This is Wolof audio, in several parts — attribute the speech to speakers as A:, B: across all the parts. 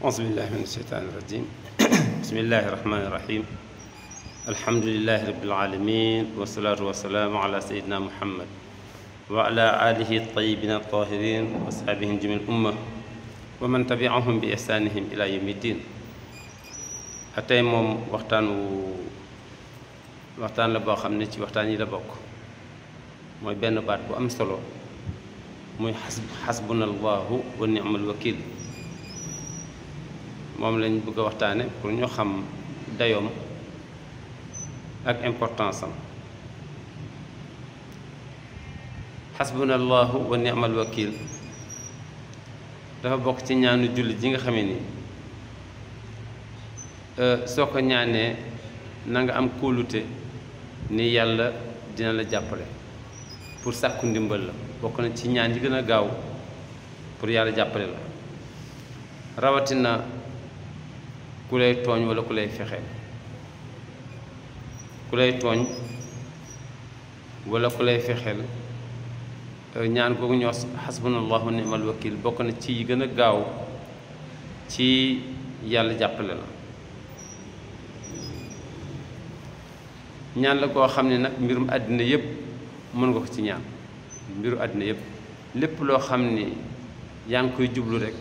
A: أعوذ بالله من الشيطان الرجيم بسم الله الرحمن الرحيم الحمد لله رب العالمين والصلاة والسلام على سيدنا محمد وعلى آله الطيبين الطاهرين وأصحابه جميع الأمة ومن تبعهم بإحسانهم إلى يوم الدين tey moom waxtaan la boo xam ne ci waxtaan yi la bokk mooy benn baat bu am solo muy xasbunallahu wa ni'mal wakil moom lañ bëgg a waxtaane pour ñu xam dayoom ak importance am xasbunallahu wa ni'mal wakil dafa bokk ci ñaanu jullit ji nga xamee ni soo ko ñaanee na nga am kóolute ni yàlla dina la jàppale pour sàkku ndimbal la bokk na ci ñaan yi gën a gaaw pour yàlla jàppale la rawatina ku lay tooñ wala ku lay fexeel ku lay tooñ wala ku lay fexeel ñaan googu ñu wax xasbunallahu wa ni'mal wakil bokk na ci yi gën a gaaw ci yàlla jàppale la ñaan la koo xam ne nag mbirum àddina yëpp mën nga ko ci ñaan mbiru àddina yëpp lépp loo xam ni yaa ngi koy jublu rek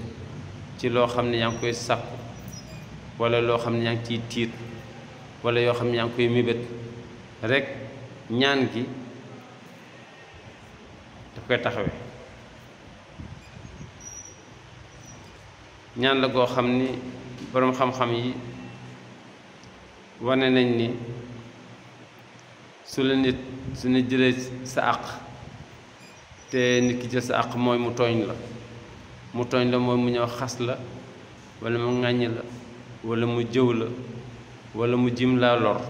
A: ci loo xam ne yaa ngi koy sàkku wala loo xam ne yaa ngi ciy tiit wala yoo xam ne yaa ngi koy mébét rek ñaan gi daf koy taxawe ñaan la goo xam ni boroom xam-xam yi wane nañ ni su ne jëlee sa àq te nit ki jël sa àq mooy mu tooñ la mooy mu ñëw xas la wala mu ŋàññ la wala mu jëw la wala mu jim laa lor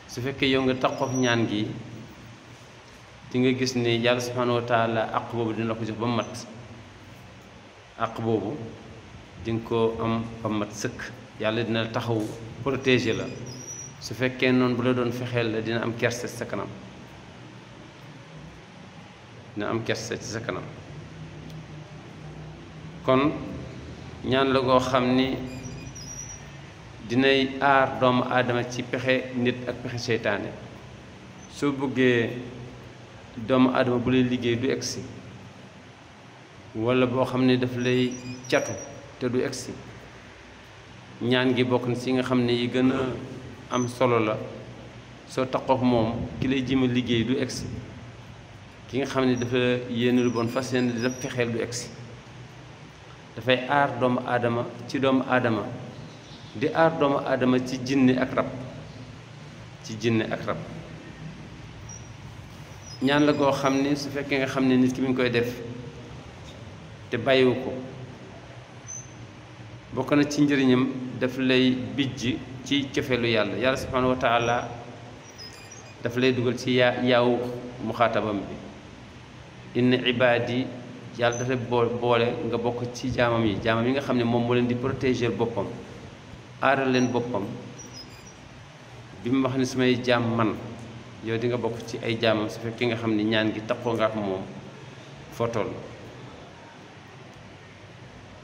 A: su fekkee yow nga taxof ñaan gi di nga gis ni yàlla subhanahu wa taala àq boobu dina la ko jox ba mat àq boobu di nga ko am ba mat sëkk yàlla dina la taxaw protéger la su fekkee noonu bu la doon fexeel la dina am kerse ci sa kanam kon ñaan la goo xam ni dinay aar doomu aadama ci pexe nit ak pexe seytaane soo bëggee doomu aadama bu lay liggéey du egsi walla boo xam ne daf lay catu te du egsi ñaan gi bokk na ci nga xam ne yi gën a am solo la soo taxof moom ki lay jima liggéey du egsi ki nga xam ne dafa yéene lu bon fas yéene di def fexeel du egsi dafay aar doomu aadama ci doomu aadama di aar doomu aadama ci jinne ak rab ñaan la goo xam ni su fekkee nga xam ne nit ki mi ngi koy def te bàyyiwu ko bokk na ci njëriñam daf lay bijj ci cofeelu yàlla subhanahu wa taala daf lay dugal ci yaaw muxaatabam bi inna ibaadi yàlla daf lay boole nga bokk ci jaamam yi nga xam ne moom moo leen di protéger boppam aaral leen boppam bi mu wax ne sumay jaam man yow di nga bokk ci ay jaamam su fekkee nga xam ne ñaan gi taxoo nga ak moom foo toll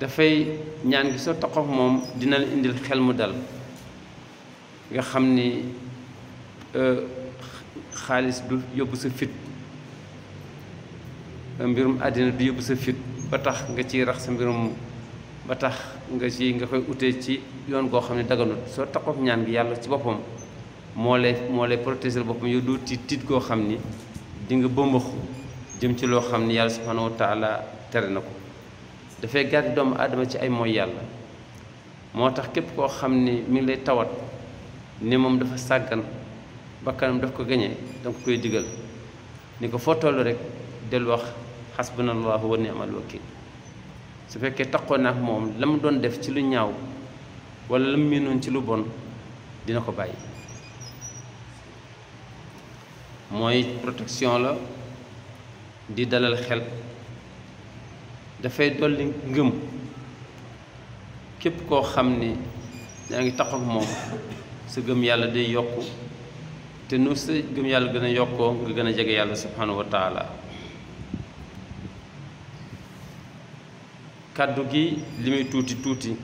A: dafay ñaan gi soo taxoo moom dina la indil xel mu dal nga xam ni xaalis du yóbbu sa fit mbirum àddina du yóbbu sa fit ba tax nga ciy rax sa mbirum ba tax nga koy utee ci yoon goo xam ne daganut soo taxof ñaan gi yàlla ci boppam moo lay protéger boppam yow du tiit goo xam ni di nga bëmbaxu jëm ci loo xam ni yàlla subhanahu wa taala tere na ko dafay gàddi doomu aadama ci ay mooy yàlla moo tax képp koo xam ni mi ngi lay tawat ni moom dafa sàggan bakkanam daf ko gañee danga koy digal ni ko foo toll rek del wax xasbunallahu wa ni'mal wakil su fekkee taxoon na ak moom la mu doon def ci lu ñaaw wala la mu miinoon ci lu bon dina ko bàyyi mooy protection la di dalal xel dafay dolli ngëm képp koo xam ni yaa ngi taxaw ak moom sa gëm yàlla day yokku te nu sa gëm yàlla gën a yokkoo nga gën a jege yàlla subhanahu wa taala kàddu gi li muy tuuti tuuti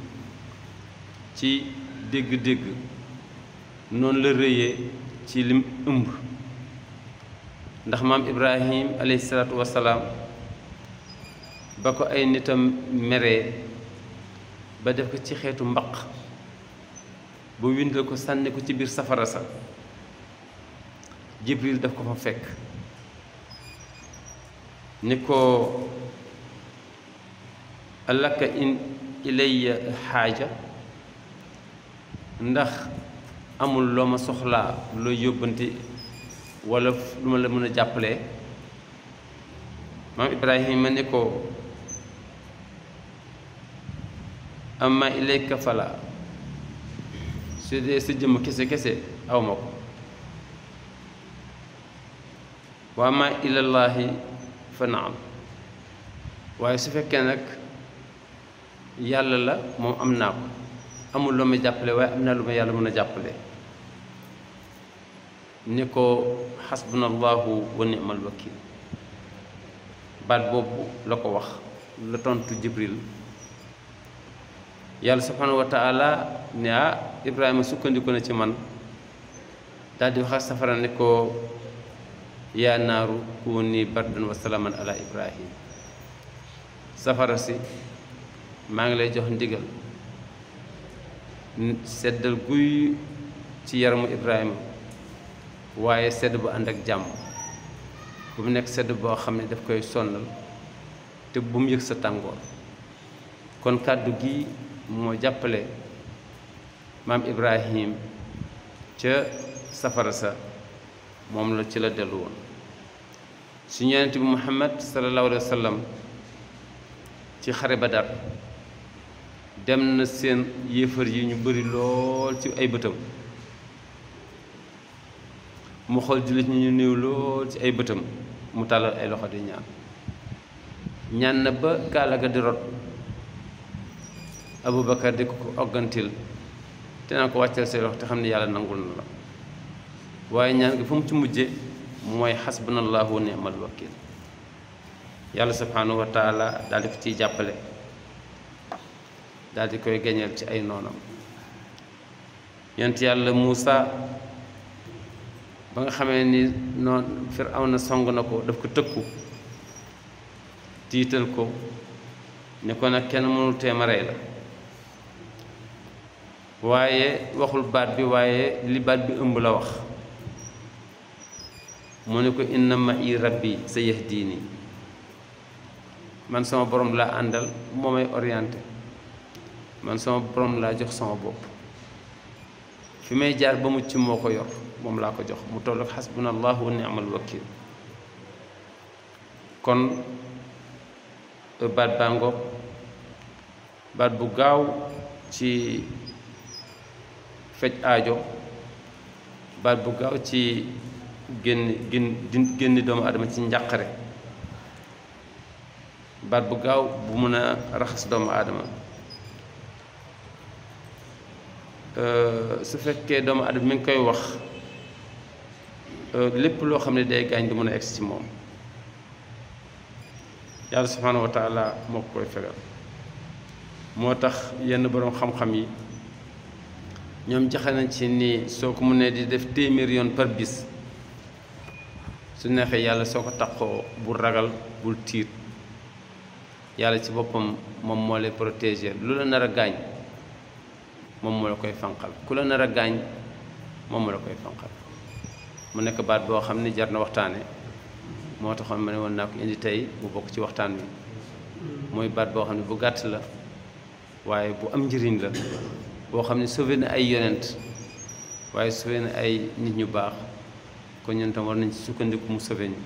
A: ci dégg-dégg noonu la rëyee ci lim ëmb ndax maam Ibrahim alayhi salaatu wassalaam ba ko ay nitam meree ba def ko ci xeetu mbaq ba windal ko sànni ko ci biir safara sa Jibril daf ko fa fekk ni ko alaka in ilayya xaaja ndax amul loo ma soxlaa loo yóbbante wala lu ma la mën a jàppalee maam Ibrahima ni ko amma ilayka fala su dee sa jëmm kese kese aw ma ko wa amma ilallaahi fa naam waaye su fekkee nag yàlla la moom am naa ko amul loo ma jàppale waaye am naa lu ma yàlla mën a jàppale ni ko xasbunallahu wa ni'mal wakil baat boobu la ko wax la tontu Jibril yàlla subhanahu wa taala ne Ibrahima sukkandiku na ci man daal di wax ak safara ne ko yaa naaru kuuni bardan wa salaaman ala Ibrahim safara si maa ngi lay jox ndigal seddal guy ci yaramu Ibrahima waaye sedd bu ànd ak jàmm bu mu nekk sedd boo xam ne daf koy sonnal te bu mu yëg sa tàngoor kon kàddu gi moo jàppale maam Ibrahim ca safara sa moom la ci la dellu woon suñu yonent bi Muhammad sallallahu alayhi wa sallam ci xare Badar dem na seen yéefar yi ñu bari lool ci ay bëtam mu xool jullit ñi ñu néew lool ci ay bëtam mu tàllal ay loxo di ñaan na ba gaala ga di rot Aboubacar di ko oggantil te naa ko wàccal say loxo te xam ne yàlla nangul na la waaye ñaan gi fu mu ci mujje mooy xasbunallahu wa ni'mal wakil yàlla subhanahu wa taala daal di ko ciy jàppale daal di koy gañeel ci ay noonam yonent yàlla Muusa ba nga xamee ni noon Firawna song na ko daf ko tëkku tiital ko ne ko nag kenn mënul teema rey la waaye waxul baat bi waaye li baat bi ëmb la wax mu ne ko inna ma'i rabbi sa yahdini man sama borom laa àndal moo may orienté man sama borom laa jox sama bopp fi may jaar ba mucc moo ko yor moom laa ko jox mu toll ak xasbunallahu wa ni'mal wakil kon baat baa ngoog baat bu gaaw ci fej aajo baat bu gaaw ci génn doomu aadama ci njàqare baat bu gaaw bu mën a raxas doomu aadama su fekkee doomu aadama mi ngi koy wax lépp loo xam ne day gaañ du mën a egsi ci moom yàlla subhanahu wa taala moo ko koy fegal moo tax yenn boroom xam-xam yi ñoom jaxe nañ ci nii soo ko mënee di def téeméer yoon par bis su neexee yàlla soo ko taxoo bul ragal bul tiit yàlla ci boppam moom moo lay protéger lu la nar a gaañ moom moo la koy fanqal ku la nar a gaañ moom moo la koy fanqal mu nekk baat boo xam ne jar na waxtaane moo taxoon ma ne woon naa ko indi tey mu bokk ci waxtaan wi mooy baat boo xam ne bu gàtt la waaye bu am njëriñ la boo xam ne sauvé na ay yonent waaye sauvé na ay nit ñu baax kon ñun tam war nañ ci sukkandiku mu sauvé ñu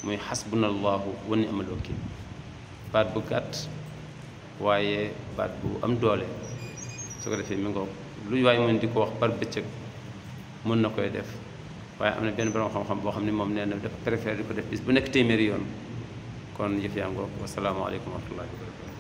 A: muy xasbunallahu wa ni'mal wakil baat bu gàtt waaye baat bu am doole su ko defee mi ngoog lu waaye mën di ko wax par bëccëg mën na koy def waaye am na benn borom xam-xam boo xam ne moom nee na dafa préféré di ko def bis bu nekk téeméeri yoon kon yëf yaa ngoog wasalaamaaleykum wa rahmatullahi wa barakatu